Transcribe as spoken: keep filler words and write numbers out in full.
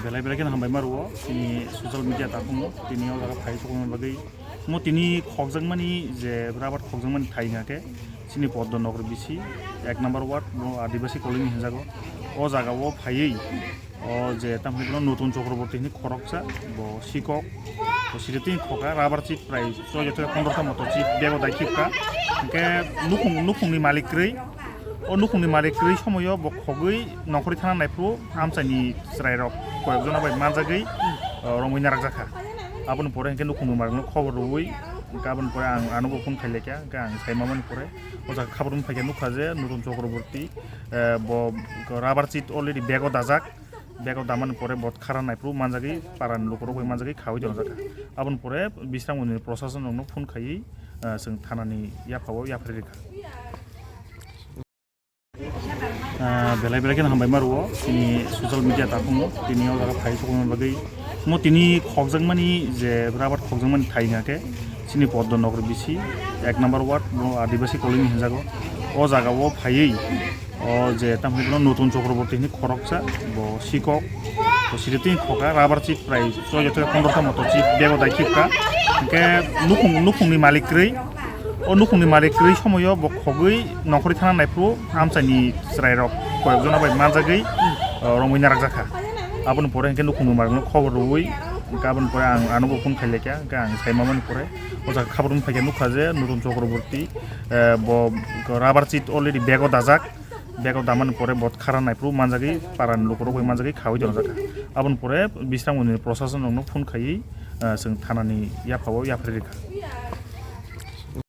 Belai belai kheno hambai ma rwo chini social media takhungo, tini o jaga phai sokna bagwi. Mo tini khokjakmani je rabar khokjakmani thai hwnkha khe chini Poddo Nogor bisi ek number ward, bo Adibasi colony hinjago. O jaga o phaiwi o je tamni bono Nutun Chakraborty hwnwi khoroksa, bo sikok, bo siri tini khoka rabar chip prai choi joto pondro ta moto chip bego dai khipka. Hwnkhe nukhung, nukhungni malik kwrwi, o nukhungni malik kwrwi somoyo bo khogwi nongkhorwi thana naiphuru amchaini chwrairok koyokjona bai manjagwi, o, romwi narakjakha. Aboni pore hwnkhe nukhungni malikno khobor rwui, hwnkhe aboni pore ang anobo phone khailaikha, hwnkhe ang saimamani pore o jaga khabar wngphaikha, nukha je Nutun Chakraborty, eh, bo rabar chip already bego dajak, bego damani pore bo khara naiphuru manjagwi parani lukurok bai manjagwi khaui tonjakha. Aboni pore Bisramganj ni prosason rokno phone khaiwi, eh, chwng thanani yaphao yapharwi rwkha. Ah, belai belai kheno hambai ma rwo chini social media takhungo, tini o jaga phai sokna bagwi. Mo tini khokjakmani je rabar khokjakmani thai hwnkha khe chini Poddo Nogor bisi ek number ward, bo Adibasi colony hinjago. O jaga o phaiwi o je tamni bono Nutun Chakraborty hwnwi khoroksa, bo sikok, bo siri tini khoka rabar chip prai choi joto pondro ta moto chip bego dai khipka. Hwnkhe nukhung, nukhungni malik kwrwi, o nukhungni malik kwrwi somoyo bo khogwi nongkhorwi thana naiphuru amchaini chwrairok koyokjona bai manjagwi, o, romwi narakjakha. Aboni pore hwnkhe nukhungni malikno khobor rwui, hwnkhe aboni pore ang anobo phone khailaikha, hwnkhe ang saimamani pore o jaga khabar wngphaikha, nukha je Nutun Chakraborty, eh, bo rabar chip already bego dajak, bego damani pore bo khara naiphuru manjagwi parani lukurok bai manjagwi khaui tonjakha. Aboni pore Bisramganj ni prosason rokno phone khaiwi, eh, chwng thanani yaphao yapharwi rwkha.